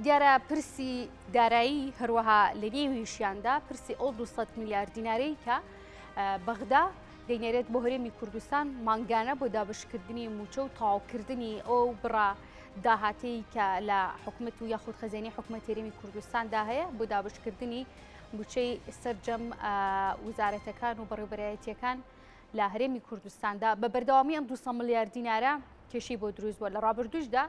دیارە پرسی دارایی هەروەها لە نێویشیاندا پرسی ئەو 200 میلیارد دینارەی کە بەغدا دەینێرێت بۆ هەرێمی کوردستان مانگانە بۆ دابشکردنی موچە و تەواوکردنی ئەو بڕە داهاتەی کە لە حکومەت و یاخود خەزێنەی حکومەت هەرێمی کوردستاندا هەیە بۆ دابشکردنی موچەی سەرجەم وزارەتەکان و بەڕێوبەرایەتیەکان لە هەرێمی کوردستاندا بە بەردەوامی ئەم 200 ملیار دینارە کێشەی بۆ دروست بووە لە ڕابردوشدا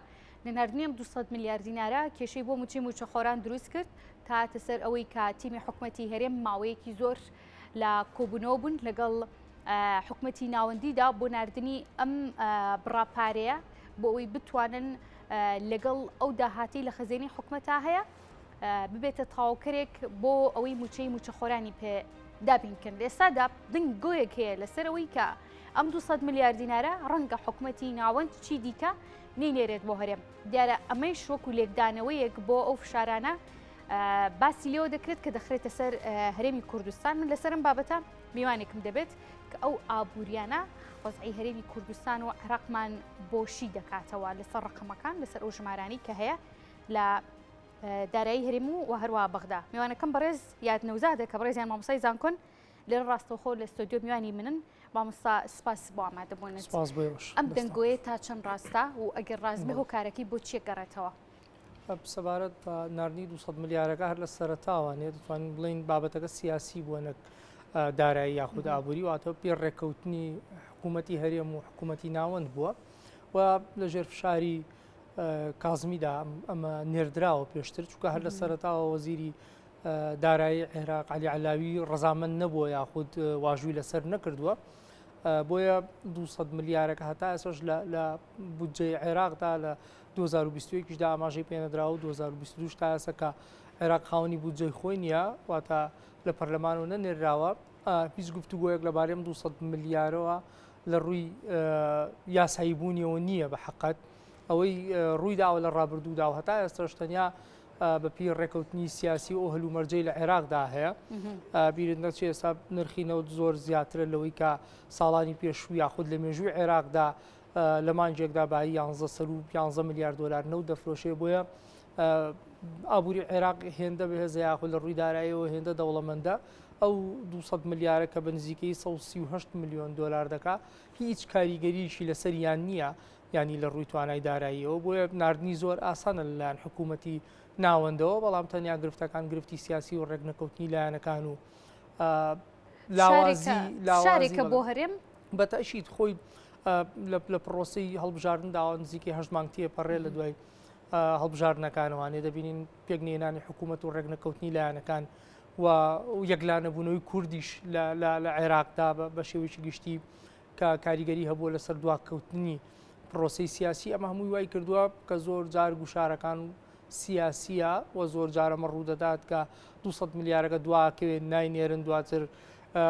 نەناردنی ئەم 200 ملیار دینارە کێشەی بۆ موچەی موچەخۆران دروست کرد تا سەر ئەوەی کە تیمی حکومەتی هەرێم ماوەیەکی زۆر لە کۆبوونەوە بوون لەگەڵ حکومەتی ناوەندیدا بۆ ناردنی ئەم بڕە پارەیە بۆ ئەوەی بتوانن لەگەڵ ئەو داهاتی لە خەزێنی حکومەتا هەیە ببێتە تەواوکەرێک بۆ ئەوەی موچەی موچەخۆرانی پێ دابین بکەن. لە ئێستادا دەنگۆیەک هەیە لەسەر ئەوەی کە ئەم 200 ملیار دینارە ڕەنگە حکومەتی ناوەند چی دیکە نەینێرێت بۆ هەرێم. دیارە ئەمەیش وەکو لێکدانەوەیەک بۆ ئەو فشارانە باسی لێوە دەکرێت کە دەخرێتە سەر هەرێمی کوردستان. من لەسەرم بابەتە میوانێکم دەبێت کە ئەو ئابووریانە وەزعی هەرێمی کوردستان و عێراقمان بۆشی دەکاتەوە لەسەر ڕقەمەکان لەسەر ئەو ژمارانی کە هەیە لە دارایی هەرێم و هەروەها بەغدا. میوانەکەم بەڕێز یاد نەوزادە کە بەڕێزیان مامۆستای زانکۆن لێرە ڕاستەوخۆ لە ستۆدیۆ میوانی منن. مامۆستا سپاس بۆ ئامادەبوونت. سپاس بۆ ئێوەش. ئەم دەنگۆیە تا چەند ڕاستە و ئەگەر ڕاست بێ هۆکارەکەی بۆ چییە گەڕێتەوە؟ سەبارەت بە ناردنی 200 ملیارەکە هەر لە سەرەتاوە نێ دەتوانین بڵێین بابەتەکە سیاسی بووە نەک دارایی یاخود ئابووری واتە پێ ڕێککەوتنی حکوومەتی هەرێم و حکوومەتی ناوەند بووە و لەژێر فشاری کازمیدا ئەمە نێردراوە پێشتر چونکە هەر لە سەرەتاوە وەزیری دارایی عێراق علی علاوی ڕەزامەند نەبووە یاخود واژووی لەسەر نەکردووە بۆیە 200 ملیارەکە هەتا ئێسش لە بودجەی عێراقدا لە 2021 دا ئاماژەی پێنەدراوە و 2022 تا ئێستا کە عێراق خاوەنی بودجەی خۆی نییە واتە لە پەرلەمان و نەنێراوە هیچ گفتوگۆیەک لەبارەی ئەم 200 ملیارەوە لە ڕووی یاسایی بوونیەوە نییە بە حقت ئەوەی ڕووی داوە لە ڕابردوودا و هەتا ئێستاش تەنیا بە پێی ڕێکەوتنی سیاسی و هەلومەرجەی لە عێراقدا هەیە بیرت نەچێ ئێستا نرخی نەوت زۆر زیاترە لەوەی کە ساڵانی پێشوو یاخود لە مێژووی عێراقدا لە مانگێکدا بایی 11 سەر و 11 ملیار دلار نەوت دەفرۆشێ بۆیە ئابووری عێراق هێندە بەهێزە یاخود لە ڕووی دارایەوە هێندە دەوڵەمەندە ئەو 200 ملیارە کە بە نزیکەی 138 میلیۆن دلار دەکا هیچ کاریگەریی لەسەریان نییە یانی لە ڕووی توانای داراییەوە، بۆیە ناردنی زۆر ئاسانە لەلایەن حکوومەتی ناوەندەوە، بەڵام تەنیا گرفتەکان گرفتی سیاسی و ڕێکنەکەوتنی لایەنەکان و لاوازی لاوازی بۆ هەرێم بە تەئکید خۆی لە پرۆسەی هەڵبژاردندا نزیکەی هەشت مانگ تێپەڕێ لە دوای هەڵبژاردنەکانەوانێ دەبینین پێکنێنانی حکوومەت و ڕێکنەکەوتنی لایەنەکان و یەکلانەبوونەوەی کوردیش لە عێراقدا بە شێوەیەکی گشتی کە کاریگەری هەبووە لەسەر دواکەوتنی پرۆسەی سیاسی، ئەمە هەمووی وای کردووە کە زۆر جار گوشارەکان سیاسیە و زۆر جار ئەمە ڕوودەدات کە 200 ملیارەکە دواکەوێت ناینێرن دواتر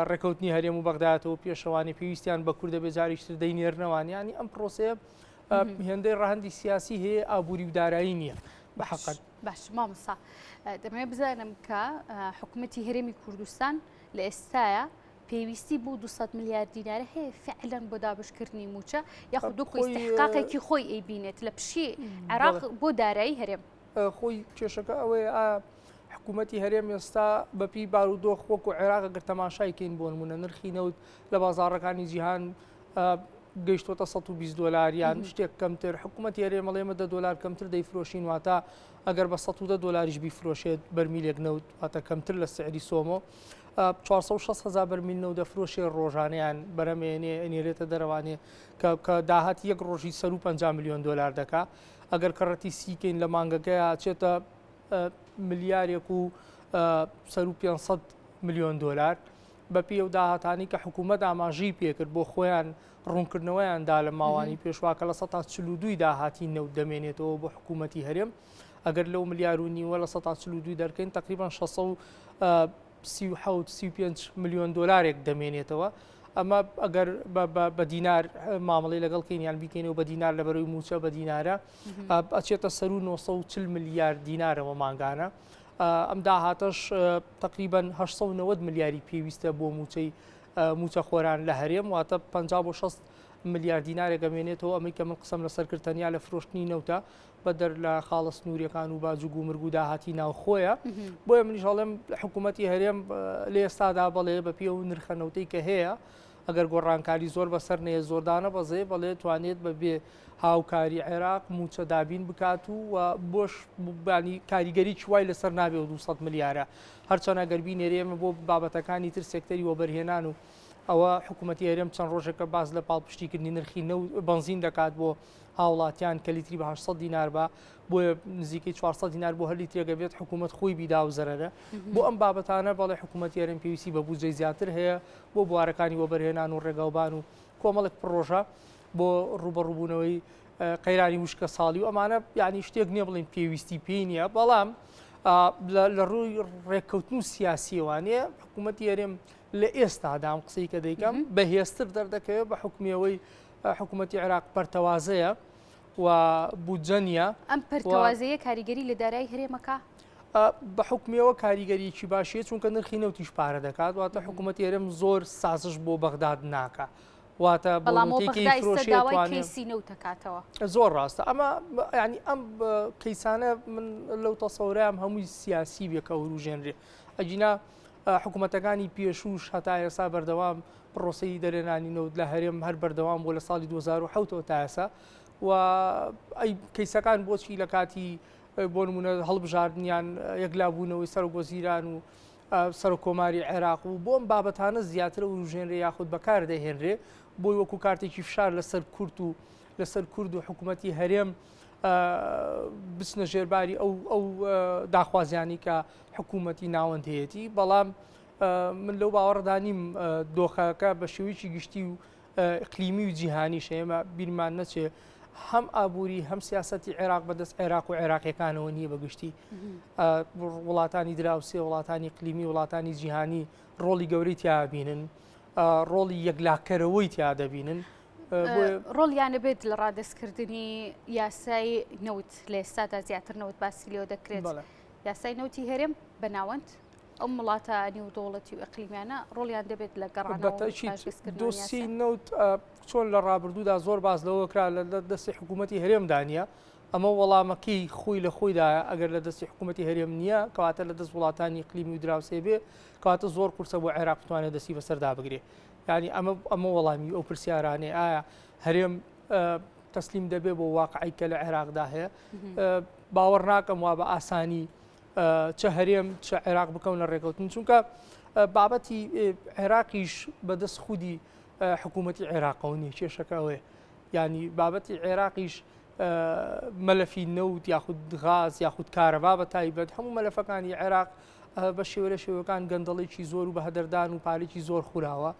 ڕێکەوتنی هەرێم و بەغدایەتەوە پێشەوانی پێویستیان بە کوردە بێ جاریشتر دەینێرنەوان ینی ئەم پرۆسەیە هێندەی ڕەهەندی سیاسی هەیە ئابووری و دارایی نییە بە حەقەت. باش مامۆستا دەمەوێت بزانم کە حکوومەتی هەرێمی کوردستان لە ئێستاە پێویستی بۆ 200 ملیار دینارە هەیە فعلا بۆ دابشکردنی موچە یاخود دوکو ئیستحقاقێکی خۆی ئەیبینێت لە پشی عێراق بۆ دارایی هەرێم. خۆی کێشەکە ئەوەیە ئایا حکوومەتی هەرێم ئێستا بەپی بارودۆخ وەکو عێراق گەر تەماشای کەین بۆ نمونە نرخی نەوت لە بازاڕەکانی جیهان گەیشتۆتە 120 دلار یان شتێک کەمتر حکوومەت هەرێم ئەڵێ ئێمە 10 دلار کەمتر دەیفرۆشین واتە ئەگەر بە 110 دلاریش بیفرۆشێت بەرمیلێک نەوت واتە کەمتر لە سعری سۆمۆ 460 هەزار بەرمیل نەوت دەفرۆشێ ڕۆژانەیان بەرەمێنێ ئەنێرێتە دەرەوانێ کە کە داهاتی یەک ڕۆژی سەروو 50 میلیۆن دلار دەکا ئەگەر کەڕەتی سیکەین لە مانگەکەیا چێتە ملیارێک و سەروو 500 میلیۆن دلار بەپێی ئەو داهاتانەی کە حکوومەت ئاماژەی پێکرد بۆ خۆیان ڕوونکردنەوەیان دا لە ماوانی پێشوا کە 42% داهاتی نەوت دەمێنێتەوە بۆ حکوومەتی هەرێم ئەگەر لەو ملیار و نیوە 42% دەرکەین تقریبان 637 35 میلیۆن دلارێک دەمێنێتەوە ئەمە ئەگەر بە دینار مامەڵی لەگەڵ کەین یان بیکەینەوە بە دینار لە بەرەوەی موچە بە دینارە ئەچێتە سەرو 940 ملیار دینارەوە مانگانە ئەم داهاتەش تقریبان 890 ملیاری پێویستە بۆ موچەی موچەخۆران لە هەرێم واتە 50 بۆ 60 ملیار دینارێک ئەمێنێتەوە ئەمەی کە من قسەم لەسەر کرد تەنیا لە فرۆشتنی نەوتە. بەدەر لە خاڵە سنووریەکان و باج و گومرگ و داهاتی ناوخۆیە. بۆیە منیش هەڵێم حکوومەتی هەرێم لە ئێستادا بەڵێ بە پێ و نرخە نەوتەی کە هەیە ئەگەر گۆڕانکاری زۆر بەسەر نەیە زۆردانە بەزێ بەڵێ توانێت بە بێ هاوکاری عێراق موچە دابین بکات و و بۆش بانی کاریگەری وای لەسەر نابێ و 200 ملیارە هەرچەند ئەگەر بینێرێ ئێمە بۆ بابەتەکانی تر سێکتەری وەبەرهێنان و ئەوە حکوومەتی هەرێم چەند ڕۆژێکە باس لە پاڵپشتیکردنی نرخی بەنزین دەکات بۆ هاوڵاتیان کە لیتری بە 800 دینار بە بۆیە نزیکەی 400 دینار بۆ هەر لیترێکە بێت حکوومەت خۆی بیدا و زەرەرە بۆ ئەم بابەتانە بەڵێ حکوومەتی هەرێم پێویستی بە بودجەی زیاتر هەیە بۆ بوارەکانی وەبەرهێنان و ڕێگاوبان و کۆمەڵێک پڕۆژە بۆ ڕووبەڕووبوونەوەی قەیرانی وشکە ساڵی و ئەمانە یعنی شتێک نییە بڵین پێویستی پێی نییە بەڵام لە ڕووی ڕێککەوتن و سیاسیەوانەیە حکوومەتی هەرێم لە ئێستادا ئەم قسەی کە دەیکەم بەهێزتر دەردەکەوێت بە حکومیەوەی حکوومەتی عێراق پەرتەوازەیە و بودجە نییە. ئەم پەرتەوازەیە کاریگەری لە دارایی هەرێمەکە؟ بە حکومیەوە کاریگەریی باشیە چونکە نرخی نەوتیش پارە دەکات واتە حکوومەتی هەرێم زۆر سازش بۆ بەغداد ناکە واتە بەڵام داوای کەیسی نەوتەکاتەوە زۆر ڕاستە ئەمە ینی ئەم کەیسانە من لەو تەسەورام هەمووی سیاسی بێ کە وروژێنرێ ئەگینا حکوومەتەکانی پێشووش هەتا ئێستا بەردەوام پرۆسەی دەرێنانی نەوت لە هەرێم هەر بەردەوام بووە لە ساڵی 2007 ەوە تا ئێستا و ئەی کەیسەکان بۆچی لە کاتی بۆ نمونە هەڵبژاردنیان یەکلابوونەوەی سەرۆک وەزیران و سەرۆک کۆماری عێراق و بۆ ئەم بابەتانە زیاتر وروژێنرێ یاخود بەکار دەهێنرێ بۆی وەکو کارتێکی فشار لەسەر کورت و لەسەر کورد و حکوومەتی هەرێم بچنە ژێرباری ئەو ئەو داخوازیانی کە حکوومەتی ناوەند هەیەتی بەڵام من لەو باوەڕدا نیم دۆخەکە بە شێوەیەکی گشتی و ئیقلیمی و جیهانیش ئێمە بیرمان نەچێ هەم ئابووری هەم سیاستی عێراق بەدەست عێراق و عێراقیەکانەوە نییە بە گشتی وڵاتانی دراوسێ وڵاتانی قلیمی وڵاتانی جیهانی ڕۆڵی گەورەی تیا بینن ڕۆڵی یەکلاکەرەوەی تیا دەبینن ڕۆڵیانە بێت لە ڕادەستکردنی یاسای نەوت لە ئێستادا زیاتر نەوت باسی لێوە دەکرێت یاسای نەوتی هەرێم بە ناوەند ئەم وڵاتە نێودەوڵەتی و ئەقلیمیانە ڕۆڵیان دەبێت لە گەڕانەوە دۆسی نەوت چۆن لە ڕابردوودا زۆر باز لەوە کرا لە دەستی حکوومەتی هەرێمدا نییە ئەمە وەڵامەکەی خۆی لە خۆیدا ئەگەر لە دەستی حکوومەتی هەرێم نییە کەواتە لە دەست وڵاتانی قلیمی و دراوسێ بێ کەواتە زۆر قورسە بۆ عێراق بتوانێت دەستی بەسەردا بگرێ یعنی ئەمە ئەمە وەڵامی ئەو پرسیارانەیە ئایا هەرێم تەسلیم دەبێ بۆ واقعی کە لە عێراقدا هەیە باوەڕ ناکەم وا بە ئاسانی چ هەرێم چ عێراق بکەونە ڕێکەوتن چونکە بابەتی عێراقیش بەدەست خودی حکوومەتی عێراقەوە نیە کێشەکە ئەوەیە ینی بابەتی عێراقیش مەلەفی نەوت یاخود غاز یاخود کارەبا بە تایبەت هەموو مەلەفەکانی عێراق بە شێوە لە شێوەکان گەندەڵێکی زۆر و بە هەدەردان و پارێکی زۆر خوراوە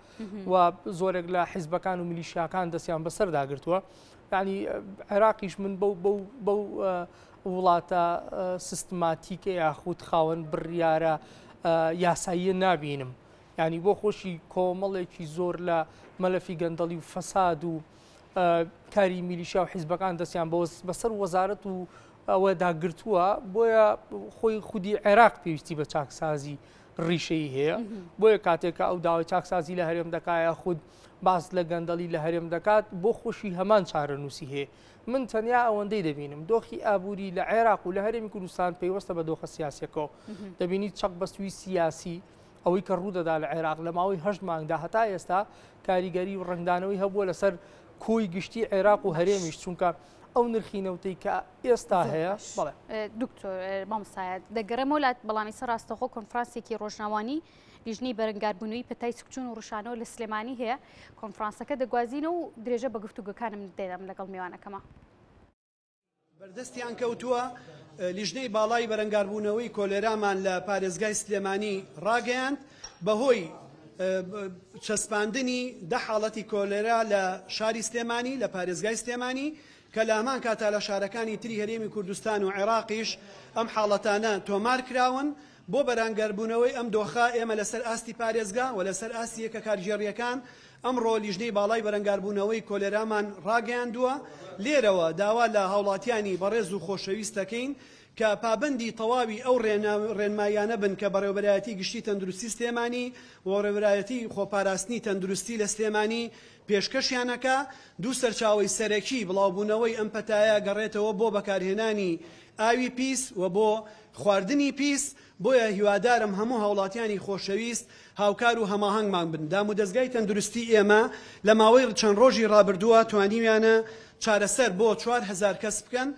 و زۆرێک لە حیزبەکان و میلیشیاکان دەستیان بەسەردا گرتووە ینی عێراقیش من بەو بەو بەو وڵاتە سیستماتیکە یاخود خاوەن بڕیارە یاساییە نابینم ینی بۆ خۆشی کۆمەڵێکی زۆر لە مەلەفی گەندەڵی و فەساد و کاری میلیشیا و حیزبەکان دەستیان بەسەر وەزارەت و ئەوە داگرتووە بۆیە خۆی خودی عێراق پێویستی بە چاکسازی ڕیشەی هەیە بۆیە کاتێک کە ئەو داوای چاکسازی لە هەرێم دەکایە خود باس لە گەندەڵی لە هەرێم دەکات بۆ خۆشی هەمان چارەنووسی هەیە من تەنیا ئەوەندەی دەبینم دۆخی ئابووری لە عێراق و لە هەرێمی کوردستان پەیوەستە بە دۆخە سیاسەکەەوە دەبینی چەق بەستوی سیاسی ئەوەی کە ڕوودەدا لە عێراق لە ماوەی هەشت مانگدا هەتا ئێستا کاریگەری و ڕەنگدانەوەی هەبووە لەسەر کۆی گشتی عێراق و هەرێمیش چونکە ئەو نرخی نەوتەی کە ئێستا هەیە بەڵێ. دکتۆر مامۆستایە دەگەڕێمەوە لات بەڵام ئیستا ڕاستەخۆ کۆنفرانسێکی ڕۆژنامەوانی لیژنەی بەرەنگاربوونەوەی پەتای سکچوون و ڕشانەوە لە سلێمانی هەیە کۆنفرانسەکە دەگوازینەوە و درێژە بە گفتوگۆکانم دەدەم لەگەڵ میوانەکەمە. بەردەستیان کەوتووە، لیژنەی باڵای بەرەنگاربوونەوەی کۆلێرامان لە پارێزگای سلێمانی ڕاگەیاند، بەهۆی چەسپاندنی دە حاڵەتی کۆلێرا لە شاری سلێمانی لە پارێزگای سلێمانی کە لە هەمان کاتا لە شارەکانی تری هەرێمی کوردستان و عێراقیش ئەم حاڵەتانە تۆمار کراون، بۆ بەرانگاربوونەوەی ئەم دۆخە ئێمە لەسەر ئاستی پارێزگا و لەسەر ئاستی یەکە کارگێڕییەکان ئەمڕۆ لیژنەی باڵای بەرەنگاربوونەوەی کۆلێرامان ڕاگەیاندووە، لێرەوە داوا لە هاوڵاتیانی بەڕێز و خۆشەویست دەکەین. کە پابەندی تەواوی ئەو ڕێنماییانە بن کە بەڕێوەبەرایەتی گشتی تەندروستی سلێمانی و بەڕێوەبەرایەتی خۆپاراستنی تەندروستی لە سلێمانی پێشکەشیان ئەکا. دوو سەرچاوەی سەرەکی بڵاوبوونەوەی ئەم پەتایە گەڕێتەوە بۆ بەکارهێنانی ئاوی پیس و بۆ خواردنی پیس، بۆیە هیوادارم هەموو هاوڵاتیانی خۆشەویست هاوکار و هەماهەنگمان بن. دامودەزگای تەندروستی ئێمە لە ماوەی چەند ڕۆژی ڕابردووە توانیویانە چارەسەر بۆ 4000 کەس بکەن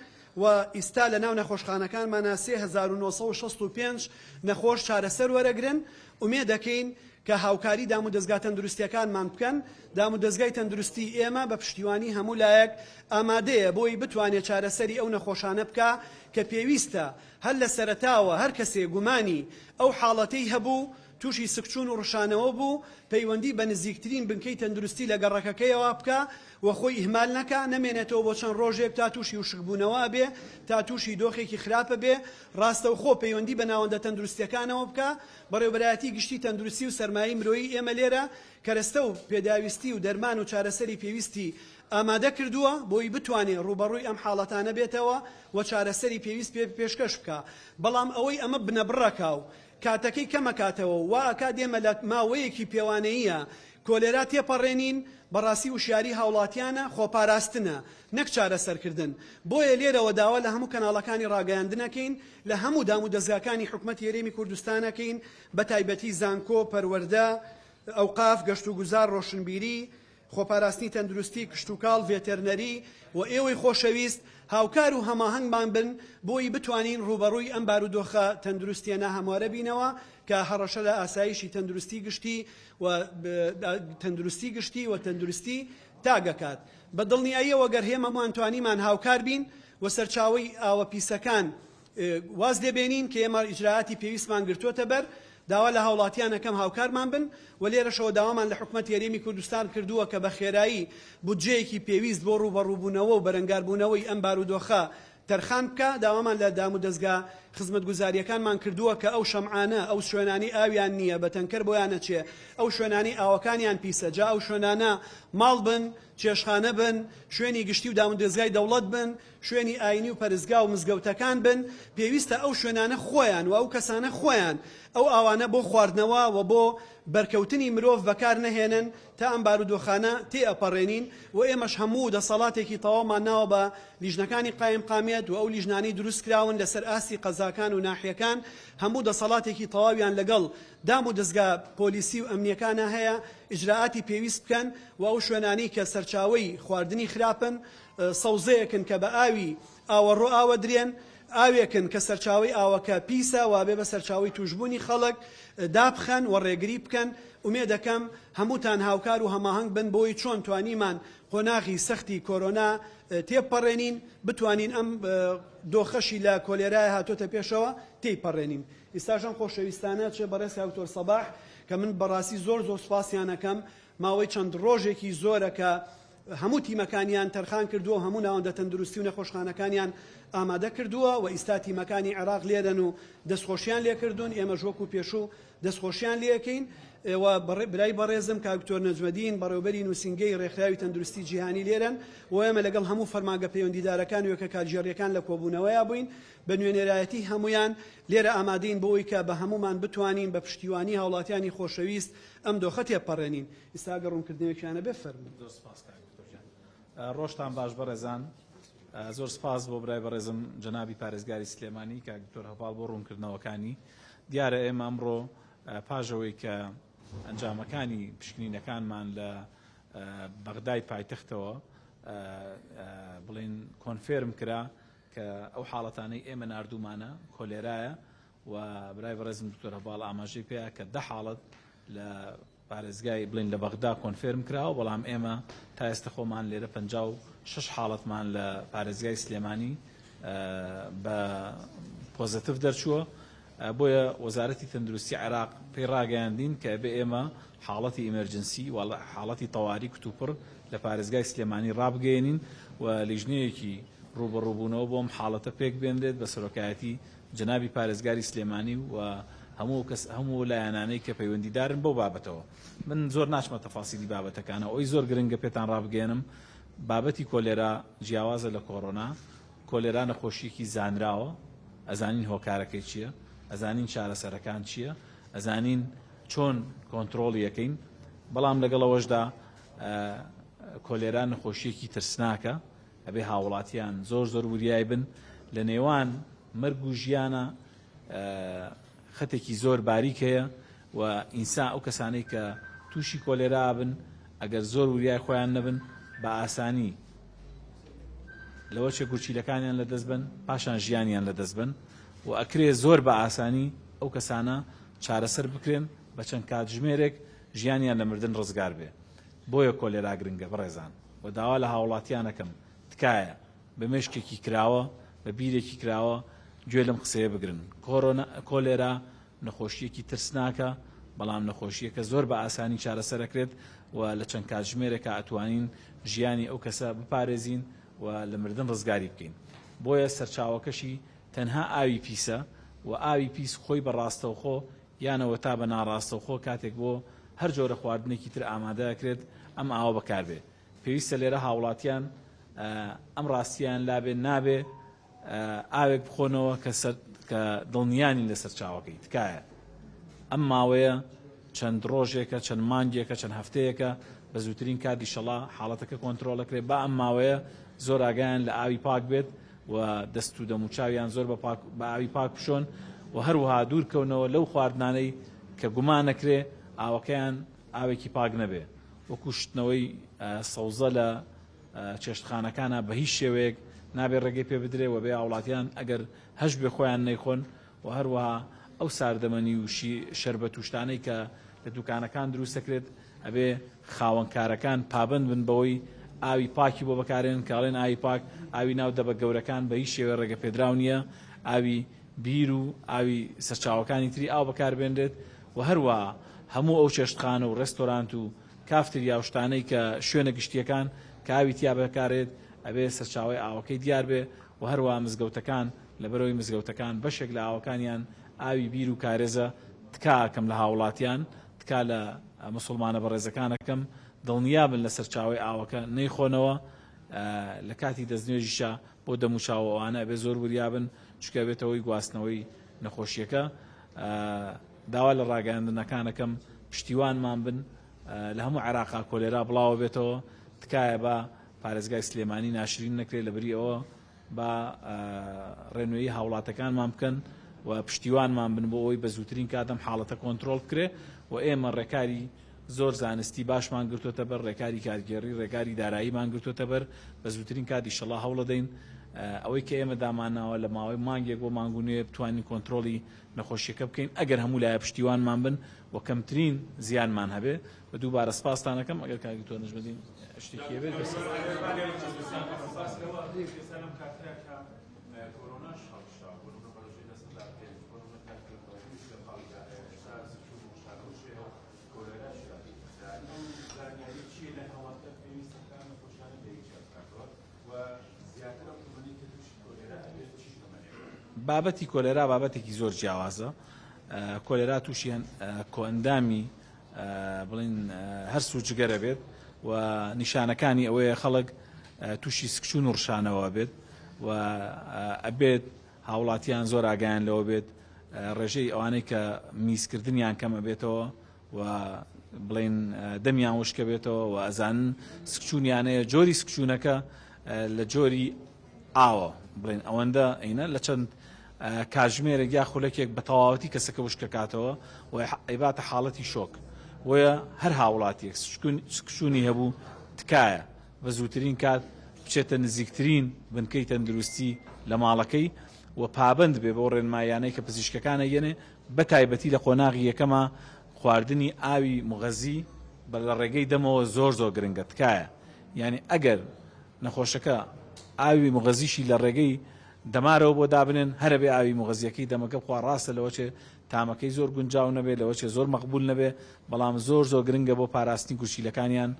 و ئیستا لە ناو نەخۆشخانەکانمانا 3965 نەخۆش چارەسەر وەرەگرن، ئومێدەکەین کە هاوکاری دامودەزگا تەندروستیەکانمان بکەن، دامودەزگای تەندروستی ئێمە بە پشتیوانی هەموو لایەک ئامادەیە بۆی بتوانێ چارەسەری ئەو نەخۆشانە بکا کە پێویستە هەر لە سەرەتاوە هەر کەسێ گومانی ئەو حاڵەتەی هەبوو تووشی سکچوون و ڕشانەوە بوو پەیوەندی بە نزیکترین بنکەی تەندروستی لە گەڕەکەکەیەوە بکا و خۆی ئیهمال نەکا نەمێنێتەوە بۆ چەند ڕۆژێک تا تووشی وشکبوونەوە ئەبێ تا تووشی دۆخێکی خراپ ئەبێ ڕاستەوخۆ پەیوەندی بە ناوەندە تەندروستیەکانەوە بکا بەڕێوەبەرایەتی گشتی تەندروستی و سەرمایەی مرۆیی ئێمە لێرە کەرەستە و پێداویستی و دەرمان و چارەسەری پێویستی ئامادە کردووە بۆی بتوانێ ڕووبەڕووی ئەم حاڵەتانە بێتەوە و چارەسەری پێویست پێ پێشکەش بکا بەڵام ئەوەی ئەمە بنەبڕەکا و کاتەکەی کەمەکاتەوە و وا ئەکات ئێمە لە ماوەیەکی پێوانەییە کۆلێرا تێپەڕێنین بەڕاستی وشیاری هاوڵاتیانە خۆپاراستنە نەک چارەسەرکردن بۆیە لێرەوە داوا لە هەموو کەناڵەکانی ڕاگەیاندن ئەکەین لە هەموو دامودەزگاکانی حکومەتی هەرێمی کوردستان ئەکەین بەتایبەتی زانکۆ، پەروەردە، ئەوقاف، گەشتوگوزار، ڕۆشنبیری، خۆپاراستنی تەندروستی، کشتوکاڵ، ڤێتەرنەری و ئێوەی خۆشەویست هاوکار و هەماهەنگمان بن بۆی بتوانین ڕووبەڕووی ئەم بارودۆخە تەندروستیە ناهەموارە بینەوە کە هەڕەشە لە ئاسایشی تەندروستی گشتی و تەندروستی گشتی و تەندروستی تاک ئەکات. بە دڵنیاییەوە گەر هێمەمان توانیمان هاوکار بین و سەرچاوەی ئاوە پیسەکان واز لێ بێنین کە ئێمە ئیجرائاتی پێویستمان گرتووەتە بەر، داوا لە هاوڵاتیان ئەکەم هاوکارمان بن و لێرەشەوە داوامان لە حکومەتی هەرێمی کوردستان کردووە کە بە خێرایی بودجەیەکی پێویست بۆ ڕووبەڕووبوونەوە و بەرەنگاربوونەوەی ئەم بارودۆخە تەرخان بکا، داوامان لە دامودەزگا خزمەتگوزارییەکانمان کردووە کە ئەو شەمعانە، ئەو شوێنانەی ئاویان نییە بە تەنکەر بۆیان ئەچێ، ئەو شوێنانەی ئاوەکانیان پیسە، جا ئەو شوێنانە ماڵ بن، چێشتخانە بن، شوێنی گشتی و دامودەزگای دەوڵەت بن، شوێنی ئاینی و پەرستگا و مزگەوتەکان بن، پێویستە ئەو شوێنانە خۆیان و ئەو کەسانە خۆیان ئەو ئاوانە بۆ خواردنەوە و بۆ بەرکەوتنی مرۆڤ بەکار نەهێنن تا ئەم بارودۆخانە تێئەپەڕێنین و ئێمەش هەموو دەسەڵاتێکی تەواومان ناوە بە لیژنەکانی قایمقامیەت و ئەو لیژنانەی دروستکراون لەسەر ئاستی قەزاکان و ناحیەکان هەموو دەسەڵاتێکی تەواویان لەگەڵ دام و دەزگا پۆلیسی و ئەمنیەکانا هەیە ئیجرائاتی پێویست بکەن و ئەو شوێنانەی کە سەرچاوەی خواردنی خراپن سەوزەیەکن کە بە ئاوی ئاوەڕۆ ئاوەدرێن، ئاوێکن کە سەرچاوەی ئاوەکە پیسە وابێ بە سەرچاوەی تووشبوونی خەڵک، دابخەن و ڕێگری بکەن، ئومێدەکەم هەمووتان هاوکار و هەماهەنگ بن بۆی چۆن توانیمان قۆناغی سەختی کۆرۆنا تێبپەڕێنین، بتوانین ئەم دۆخەشی لە کۆلێرایە هاتۆتە پێشەوە تێیپەڕێنین. ئیستاش ئەم خۆشەویستانە چ بەڕێز کاک دکتۆر سەباح کە من بەڕاستی زۆر زۆر سوپاسیان ئەکەم ماوەی چەند ڕۆژێکی زۆرە کە هەموو تیمەکانیان تەرخان کردووە و هەموو ناوەندە تەندروستی و نەخۆشخانەکانیان ئامادە کردووە و ئیستا تیمەکانی عێراق لێرەن و دەستخۆشیان لێکردوون، ئێمەش وەکو پێشوو دەستخۆشیان لێکەین و برای بەڕێزم کاک دکتۆر نەجمەدین بەڕێوەبەری نووسینگەی ڕێکخراوی تەندروستی جیهانی لێرەن و ئێمە لەگەڵ هەموو فەرمانگە پەیوەندیدارەکان و یەکە کارگێڕییەکان لە کۆبوونەوەیا بووین بە نوێنەرایەتی هەموویان لێرە ئامادەین بۆ ئەوەی کە بە هەموومان بتوانین بە پشتیوانی هاوڵاتیانی خۆشەویست ئەم دۆخە تێپەڕێنین. ئیستا ئەگەر ڕوونکردنەوەیەکیان هەبێ فەرموون. زۆر سپاس کاک دکتۆر گیان. ڕۆژتان باش بەڕێزان. زۆر سپاس بۆ برای بەڕێزم جەنابی پارێزگاری سلێمانی کاک دکتۆر هەڤاڵ بۆ ڕوونکردنەوەکانی. دیارە ئێمە ئەمڕۆ پاش ئەوەی کە ئەنجامەکانی پشکنینەکانمان لە بەغدای پایتەختەوە بڵێن confirm کرا کە ئەو حاڵەتانەی ئێمە ناردوومانە کۆلێرایە و برای بەڕێزم دکتۆر هەڤاڵ ئاماژەی پێیا کە دە حاڵەت لە پارێزگای بڵێن لە بەغدا confirm کراوە، بەڵام ئێمە تا ئێستا خۆمان لێرە 56 حاڵەتمان لە پارێزگای سلێمانی بە positive دەرچووە، بۆیە وەزارەتی تەندروستی عێراق پێی ڕاگەیاندین کە ئەبێ ئێمە حاڵەتی emergency و حاڵەتی تەواری کتوپڕ لە پارێزگای سلێمانی ڕابگەیەنین و لیژنەیەکی ڕووبەڕووبوونەوە بۆ ئەم حاڵەتە پێک بێنرێت بە سەرۆکایەتی جەنابی پارێزگاری سلێمانی و هەموو کەس هەموو لایەنانەی کە پەیوەندیدارن بەو بابەتەوە. من زۆر ناچمە تەفاسیلی بابەتەکانەوە، ئەوەی زۆر گرنگە پێتان ڕابگەیەنم بابەتی کۆلێرا جیاوازە لە کۆرۆنا، کۆلێرا نەخۆشییەکی زانراوە. ئەزانین هۆکارەکەی چییە، ئەزانین چارەسەرەکان چییە، ئەزانین چۆن کۆنترۆڵی ئەکەین، بەڵام لەگەڵ ئەوەشدا کۆلێرا نەخۆشییەکی ترسناکە، ئەبێ هاوڵاتیان زۆر زۆر وریای بن، لە نێوان مەرگ و ژیانە خەتێکی زۆر باریک هەیە و ئینسا ئەو کەسانەی کە تووشی کۆلێرا بن ئەگەر زۆر وریای خۆیان نەبن بە ئاسانی لەوەچێ گورچیلەکانیان لەدەست بن پاشان ژیانیان لەدەست بن و ئەکرێ زۆر بە ئاسانی ئەو کەسانە چارەسەر بکرێن بە چەند کاتژمێرێک ژیانیان لە مردن ڕزگار بێ بۆیە کۆلێرا گرنگە بەڕێزان و داوا لە هاوڵاتیان ئەکەم تکایە بە مێشکێکی کراوە بە بیرێکی کراوە گوێ لەم قسەیە بگرن کۆرۆنا کۆلێرا نەخۆشییەکی ترسناکە، بەڵام نەخۆشییەکە زۆر بە ئاسانی چارەسەر ئەکرێت و لە چەند کاتژمێرێکا ئەتوانین ژیانی ئەو کەسە بپارێزین و لە مردن ڕزگاری بکەین. بۆیە سەرچاوەکەشی تەنها ئاوی پیسە و ئاوی پیس خۆی بە ڕاستەوخۆ یان ئەوەتا بە ناڕاستەوخۆ کاتێک بۆ هەر جۆرە خواردنێکی تر ئامادە ئەکرێت ئەم ئاوە بەکاربێ. پێویستە لێرە هاوڵاتیان ئەم ڕاستییان لابێ نابێ ئاوێک بخۆنەوە کە سەر کە دڵنیا نین لە سەرچاوەکەی تکایە ئەم ماوەیە چەند ڕۆژێکە چەند مانگێکە چەند هەفتەیەکە بە زووترین کات ئیشەڵا حاڵەتەکە کۆنترۆڵ ئەکرێت با ئەم ماوەیە زۆر ئاگایان لە ئاوی پاک بێت و دەست و دەموچاویان زۆر بە پاک بە ئاوی پاک بشۆن و هەروەها دوور کەونەوە لەو خواردنانەی کە گومان ئەکرێ ئاوەکەیان ئاوێکی پاک نەبێ وەکو شتنەوەی سەوزە لە چێشتخانەکانا بە هیچ شێوەیەک نابێ ڕێگەی پێ بدرێ و بێ هاوڵاتیان ئەگەر هەش بێ خۆیان نەیخۆن و هەروەها ئەو ساردەمەنی و شەربەت و شتانەی کە لە دوکانەکان دروست دەکرێت ئەبێ خاوەن کارەکان پابەند بن بەوەی ئاوی پاکی بۆ بەکارێن کە ئەڵێن ئاوی پاک ئاوی ناو دەبە گەورەکان بە هیچ شێوەیە ڕێگە پێدراو نییە ئاوی بیر و ئاوی سەرچاوەکانی تری ئاو بەکاربێنرێت و هەروەها هەموو ئەو چێشتخانە و ڕێستۆرانت و کافتریا و شتانەی کە شوێنە گشتیەکان کە ئاوی تیا بەکارێت ئەبێ سەرچاوەی ئاوەکەی دیار بێ و هەروەها مزگەوتەکان لەبەرئەوەی مزگەوتەکان بەشێک لە ئاوەکانیان ئاوی بیر و کارێزە تکا ئەکەم لە هاوڵاتیان تکا لە موسوڵمانە بەڕێزەکان ئەکەم دڵنیا بن لە سەرچاوەی ئاوەکە نەیخۆنەوە لە کاتی دەستنوێژیشا بۆ دەموچاو ئەوانە ئەبێ زۆر وریا بن چونکە ئەبێتە هۆی گواستنەوەی نەخۆشیەکە داوا لە ڕاگەیاندنەکان ئەکەم پشتیوانمان بن لە هەموو عێراقا کۆلێرا بڵاوە بێتەوە تکایە با پارێزگای سلێمانی ناشرین نەکرێت لە بری ئەوە با ڕێنوێی هاوڵاتەکانمان بکەن و پشتیوانمان بن بۆ ئەوەی بە زووترین کات ئەم حاڵەتە کۆنترۆڵ بکرێ و ئێمە ڕێکاری زۆر زانستی باشمان گرتوتە بەر ڕێکاری کارگێڕی ڕێکاری داراییمان گرتوتە بەر بە زووترین کات ئیشەڵا هەوڵەدەین ئەوەی کە ئێمە دامانناوە لە ماوەی مانگێک بۆ مانگ و نوێ بتوانین کۆنترۆڵی نەخۆشیەکە بکەین ئەگەر هەموو لایە پشتیوانمان بن و کەمترین زیانمان هەبێ بە دووبارە سپاستان ئەکەم ئەگەر کاک دکتۆر نەجمەدین شتێکی هەبێت بەس. بابەتی کۆلێرا بابەتێکی زۆر جیاوازە کۆلێرا تووشی کۆئەندامی بڵین هەرس و جگەرە بێت و نیشانەکانی ئەوەیە خەڵک تووشی سکچون و ڕشانەوە بێت و ئەبێت هاوڵاتیان زۆر ئاگایان لەوە بێت ڕێژەی ئەوانەی کە میزکردنیان کەمە بێتەوە و بڵێن دەمیان وشکە بێتەوە و ئەزانن سکچونیانەیە جۆری سکچونەکە لە جۆری ئاوە بڵێن ئەوەندە ئەینە لە چەند کاتژمێرێک یا خولەکێک بە تەواوەتی کەسەکە وشکەکاتەوە و ئەیباتە حاڵەتی شۆک بۆیە هەر هاوڵاتیەک سکچونی هەبوو تکایە بە زووترین کات بچێتە نزیکترین بنکەی تەندروستی لە ماڵەکەی و پابند بێ بەو ڕێنماییانەی کە پزیشکەکان ئەیەنێ بە تایبەتی لە قۆناغی یەکەما خواردنی ئاوی موغەزی بە لە ڕێگەی دەمەوە زۆر زۆر گرنگە تکایە یانی ئەگەر نەخۆشەکە ئاوی موغەزیشی لە ڕێگەی دەمارەوە بۆ دابنێن هەرەبێ ئاوی موغەزیەکەی دەمەکە بخوا ڕاستە لەوەچێ تامەکەی زۆر گونجاو نەبێ لەوەچێ زۆر مەقبول نەبێ بەڵام زۆر زۆر گرنگە بۆ پاراستنی گورچیلەکانیان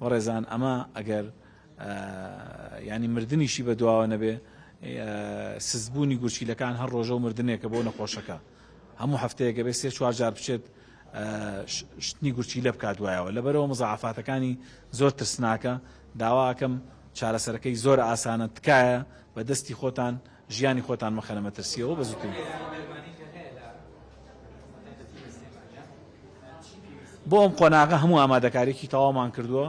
بەڕێزان ئەمە ئەگەر ینی مردنیشی بە دواوە نەبێ سستبوونی گورچیلەکان هەر ڕۆژە و مردنێکە بۆ نەخۆشەکە هەموو هەفتەیەکە بێ سێ چوار جار بچێت شتنی گورچیلە بکات دوایەوە لەبەرەوە مزاعفاتەکانی زۆر ترسناکە داواکەم چارەسەرەکەی زۆر ئاسانە تکایە بە دەستی خۆتان. ژیانی خۆتان مەخەنە مەترسیەوە بە زووترین بۆ ئەم قۆناغە هەموو ئامادەکاریەکی تەواومان کردووە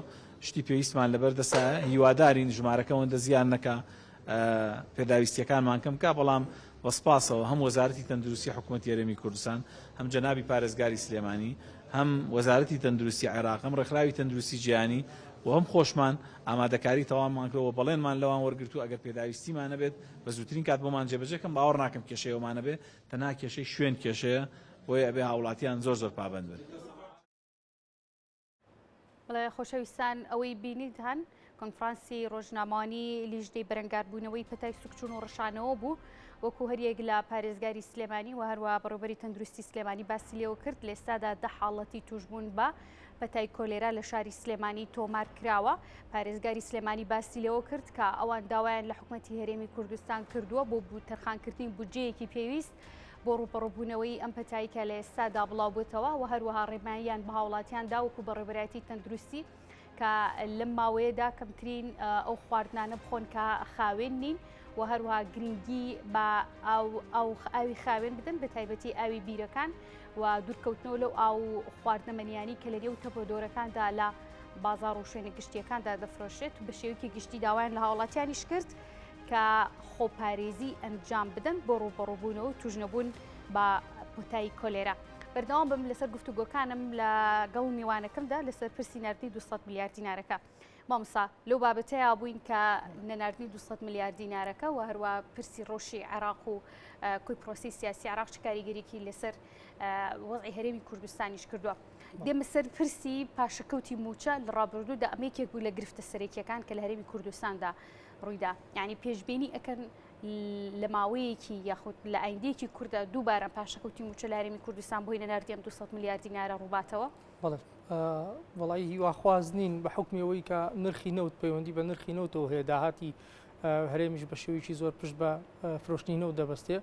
شتی پێویستمان لەبەر دەسە هیوادارین ژمارەکە ئەوەندە زیان نەکا پێداویستیەکانمان کەم کا بەڵام بە سپاسەوە هەم وەزارەتی تەندروستی حکوومەتی هەرێمی کوردستان هەم جەنابی پارێزگاری سلێمانی هەم وەزارەتی تەندروستی عێراق هەم ڕێکخراوی تەندروستی جیهانی و هەم خۆشمان ئامادەکاری تەواومان کردووە بەڵێنمان لەوان وەرگرتووە ئەگەر پێداویستیمان هەبێت بە زووترین کات بۆمان جێبەجێ کەن باوەڕ ناکەم کێشەی ئەومان هەبێت تەنها کێشەی شوێن کێشەیە بۆیە ئەبێ هاوڵاتیان زۆر زۆر پابەند بن. بەڵێ خۆشەویستان ئەوەی بینیتان کۆنفرانسی ڕۆژنامەوانی لیژنەی بەرەنگاربوونەوەی پەتای سوکچون و ڕشانەوە بوو وەکو هەریەک لە پارێزگاری سلێمانی و هەروە بەڕێوبەری تەندروستی سلێمانی باسی لێوە کرد لە ئێستادا دە حاڵەتی توشبوون بە پەتای کۆلێرا لە شاری سلێمانی تۆمار کراوە پارێزگاری سلێمانی باسی لەوە کرد کە ئەوان داوایان لە حکومەتی هەرێمی کوردستان کردووە بۆ تەرخانکردنی بودجەیەکی پێویست بۆ ڕووبەڕووبوونەوەی ئەم پەتای کە لە ئێستادا بڵاوبووتەوە و هەروەها ڕێنماییان بە هاوڵاتیان دا وەکو بەڕێوەبەرایەتی تەندروستی کە لەم ماوەیەدا کەمترین ئەو خواردنانە بخۆن کە خاوێن نین و هەروەها گرنگی بە ئاو ئاوی خاوێن بدەن بە تایبەتی ئاوی بیرەکان و دوورکەوتنەوە لەو ئاو خواردنەمەنیانی کە لە نێو تەپۆدۆرەکاندا لە بازار و شوێنە گشتیەکاندا دەفرۆشرێت و بە شێوەیەکی گشتی داوایان لە هاوڵاتیانیش کرد کە خۆپارێزی ئەنجام بدەن بۆ ڕووبەڕووبوونەوە و تووشنەبوون بە پۆتایی کۆلێرا. بەردەوام بم لەسەر گفتوگۆکانم لەگەڵ میوانەکەمدا لەسەر پرسی ناردنی 200 ملیار دینارەکە. مامۆستا لەو بابەتەیا بووین کە نەناردنی 200 ملیار دینارەکە و هەروە پرسی ڕۆشی عێراق و کۆی پرۆسی سیاسی عێراق چ کاریگەریی لەسەر وەزعی هەرێمی کوردستانیش کردووە. دێمە سەر پرسی پاشەکەوتی مووچە لە ڕابردوودا ئەمە یەکێک بوو لە گرفتە سەرەکیەکان کە لە هەرێمی کوردستاندا ڕوویدا یعنی پێشبینی ئەکەن لە ماوەیەکی یاخود لە ئایندەیەکی کووردا دووبارە پاشەکەوتی مووچە لە هەرێمی کوردستان بۆی نەناردی ئەم 200 ملیار دینارە ڕووباتەوە؟ بەڵێ وەڵی هیواخواز نین بە حکمی ئەوەی کە نرخی نەوت پەیوەندی بە نرخی نەوتەوە هەیە داهاتی هەرێمیش بە شێوەیەکی زۆر پشت بە فرۆشتنی نەوت دەبەستێ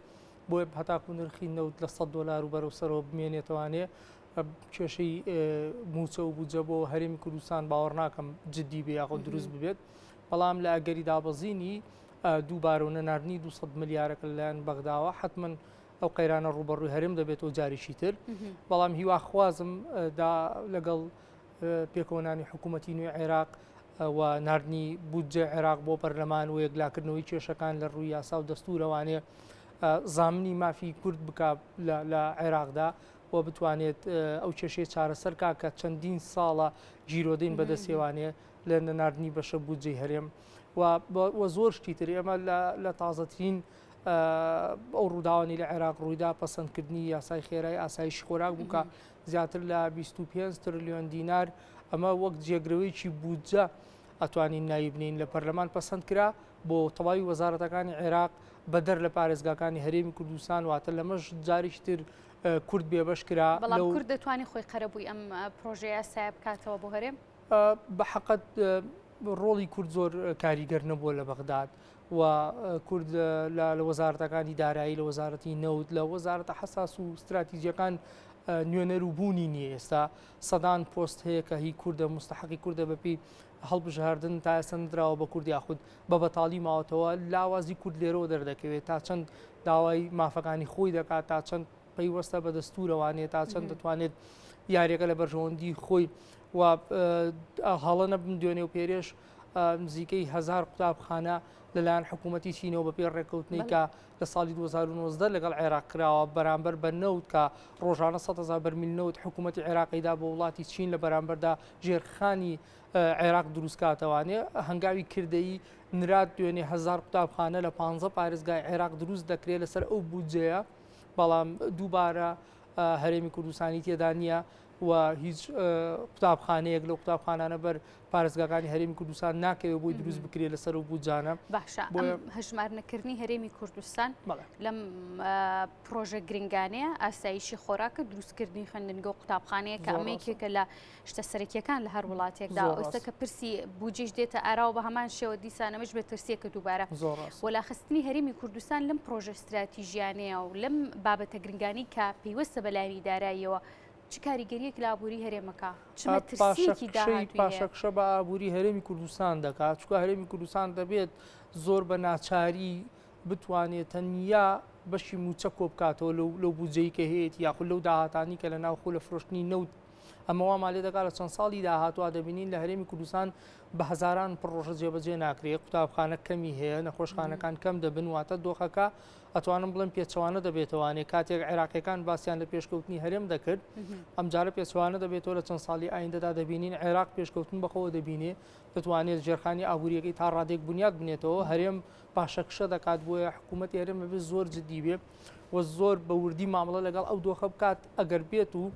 بۆیە هەتاکو نرخی نەوت لە 100 دلار و بەرەو سەرەوە بمێنێتوانێ کێشەی موچە و بودجە بۆ هەرێمی کوردستان باوەڕ ناکەم جددی بێ یاخود دروست ببێت بەڵام لە ئەگەری دابەزینی دووبارە و نەناردنی 200 ملیارەکە لەلایەن بەغداوە حتمما ئەو قەیرانە ڕووبەڕووی هەرێم دەبێتەوە جارێکی تر بەڵام هیواخوازم دا لەگەڵ پێکەوەنانی حکوومەتی نوێی عێراق و ناردنی بودجە عێراق بۆ پەرلەمان و یەکلاکردنەوەی کێشەکان لە ڕووی یاسا و دەستورەوانێ زامنی مافی کورد بک لە عێراقدا و بتوانێت ئەو کێشەیە چارەسەر کا کە چەندین ساڵە گیرۆدەین بەدەستێوانێ لە نەناردنی بەشە بودجەی هەرێم و زۆر شتی تر ئێمە لە تازەترین ئەو ڕووداوانی لە عێراق ڕوویدا پەسەندکردنی یاسای خێرای ئاسایشی خۆراک بوو کە زیاتر لە 25 ترلیۆن دینار ئەمە وەک جێگرەوەیەکی بودجە ئەتوانین ناوی بنین لە پەرلەمان پەسەند کرا بۆ تەواوی وەزارەتەکانی عێراق بەدەر لە پارێزگاکانی هەرێمی کوردستان واتە لەمەش جارێکی تر کورد بێبەش کرا بەڵام کورد دەتوانێت خۆی قەرەبووی ئەم پرۆژە یاسایە بکاتەوە بۆ هەرێم؟ بە حەقەت ڕۆڵی کورد زۆر کاریگەر نەبووە لە بەغداد و کورد لە وەزارەتەکانی دارایی لە وەزارەتی نەوت لە وەزارەتە حەساس و ستراتیجیەکان نوێنەر و بوونی نییە ئێستا سەدان پۆست هەیە کە هی کوردە مستحقی کوردە بەپی هەڵبژاردن تا ئێستا نراوە بە کورد یاخود بە بەتاڵی ماوەتەوە لاوازی کورد لێرەوە دەردەکەوێت تا چەند داوای مافەکانی خۆی دەکات تا چەند پەیوەستە بە دەستورەوانێت تا چەند دەتوانێت یاریەکە لە بەرژەوەندی خۆی و هەڵە نەبم دوێنێ و پێرێش نزیکەی هزار قوتابخانە لەلایەن حکوومەتی چینەوە بەپێی ڕێککەوتنی کە لە ساڵی 2019 لەگەڵ عێراق کراوە بەرامبەر بە نەوت کە ڕۆژانە 100 بەرمیل نەوت حکوومەتی عێراقیدا بۆ وڵاتی چین لە بەرامبەردا ژێرخانی عێراق دروستکاتەوانێ هەنگاوی کردەیی نرات دوێنێ هزار قوتابخانە لە 15 پارێزگای عێراق دروست دەکرێت لەسەر ئەو بودجەیە بەڵام دووبارە هەرێمی کوردستانی تێدا نییە و هیچ قوتابخانەیەک لەو قوتابخانانە بەر پارێزگاکانی هەرێمی کوردستان ناکەوێت بۆی دروست بکرێت لەسەر و بودجانە. باشە ئەم هەژمار نەکردنی هەرێمی کوردستان لەم پرۆژە گرنگانەیە ئاسایشی خۆراکە دروستکردنی خوێندنگە و قوتابخانەیە کە ئەمە یەکێکە لە شتە سەرەکیەکان لە هەر وڵاتێکدا ئێستا کە پرسی بودجەش دێتە ئاراوە بە هەمان شێوە دیسان ئەمەش بێ ترسیەکە دووبارە وەلاخستنی هەرێمی کوردستان لەم پرۆژە ستراتیژیانەیە و لەم بابەتە گرنگانی کە پەیوەستە بە لایەنی داراییەوە چ کاریگەریەک لە ئابووری هەرێمەکە چ مەترسیەکی داهاتووی هەیە؟ پاشەکشە بە ئابووری هەرێمی کوردستان دەکات چونکە هەرێمی کوردستان دەبێت زۆر بە ناچاری. بتوانێت تەنیا بەشی مووچە کۆبکاتەوە لەو بودجەی کە هەیەتی یاخود لەو داهاتانی کە لە ناوخۆ لە فرۆشتنی نەوت ئەمە وامان لێ دەکات لە چەند ساڵی داهاتوە دەبینین لە هەرێمی کوردستان بە هەزاران پڕۆژە جێبەجێ ناکرێت قوتابخانە کەمی هەیە نەخۆشخانەکان کەم دەبن واتە دۆخەکە ئەتوانم بڵێم پێچەوانە دەبێتەوانێ کاتێک عێراقیەکان باسییان لە پێشکەوتنی هەرێم دەکرد ئەمجارە پێچوانە دەبێتەوە لە چەند ساڵی ئایندەدا دەبینین عێراق پێشکەوتن بەخۆوە دەبینێ دەتوانێت ژێرخانی ئابوووریەکەی تا ڕادێک بنیات بنێتەوە هەرێم پاشەکشە دەکات بۆیە حکوومەتی هەرێم بەبێ زۆر جددی بێ و زۆر بە وردی مامەڵە لەگەڵ ئەو دۆخە بکات ئەگەر بێت و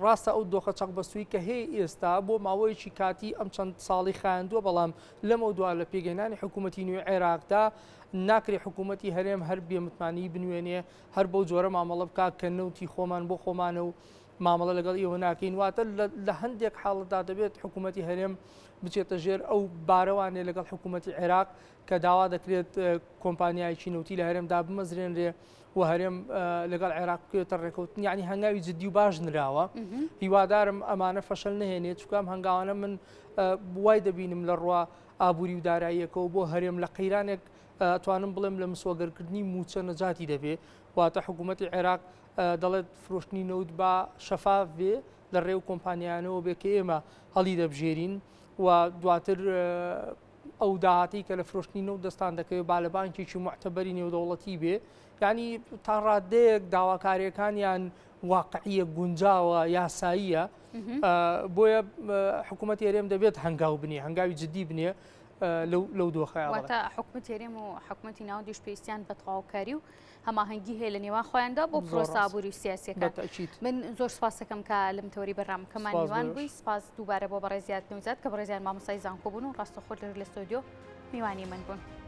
ڕاستە ئەو دۆخە چەق بەستووی کە هەیە ئێستا بۆ ماوەیەکی کاتی ئەم چەند ساڵی خایاندووە بەڵام لەمە دوا لە پێگەێنانی حکوومەتی نوێ عێراقدا ناکرێ حکوومەتی هەرێم هەر بێمتمانی بنوێنێ هەر بەو جۆرە مامەڵە بکات کە نەوتی خۆمان بۆ خۆمانە و مامەڵە لەگەڵ ئێوە ناکەین واتە لە هەندێک حاڵەتدا دەبێت حکوومەتی هەرێم بچێتە ژێر ئەو بارەوانێ لەگەڵ حکوومەتی عێراق کە داوا دەکرێت کۆمپانیایەکی نەوتی لە هەرێمدا بمەزرێنرێ و هەرێم لەگەڵ عێراق بکەوێتە ڕێکەوتن یعنی هەنگاوی جددی و باش نراوە هیوادارم ئەمانە فەشل نهێنێت چونکە ئەم هەنگاوانە من وای دەبینم لە ڕوا ئابووری و داراییەکەەوە بۆ هەرێم لە قەیرانێک توانم بڵێم لە مسۆگەرکردنی موچە نەجاتی دەبێ واتە حکوومەتتی عێراق دەڵێت فرۆشتنی نەوت با شەفاف بێ لە ڕێو کۆمپانیانەوە بێ کە ئێمە هەڵی دەبژێرین و دواتر ئەو داهاتەی کە لە فرۆشتنی نەوت دەستان دەکەوێت با لە بانکێکی موعتەبەری نێودەوڵەتی بێ یعنی تا ڕادەیەک داواکاریەکانیان واقعیە گونجاوە یاساییە بۆیە حکوومەت هەرێم دەبێت هەنگاو بنێ هەنگاوی جددی بنێ لەو دۆخە واتە حکومەت هەرێم و حکومەتی ناوەندیش پێویستیان بە تەواوکاری و هەماهەنگی هەیە لە نێوان خۆیاندا بۆ پرۆسە ئابووری و سیاسیەکان من زۆر سپاسەکەم کە لەم تەوەری بەرنامەکەمان میوان بووی سپاس دووبارە بۆ بەڕێزیات نەوزاد کە بەڕێزیان مامۆستای زانکۆ بوون و ڕاستەخۆ لە ستۆدیۆ میوانی من بوون.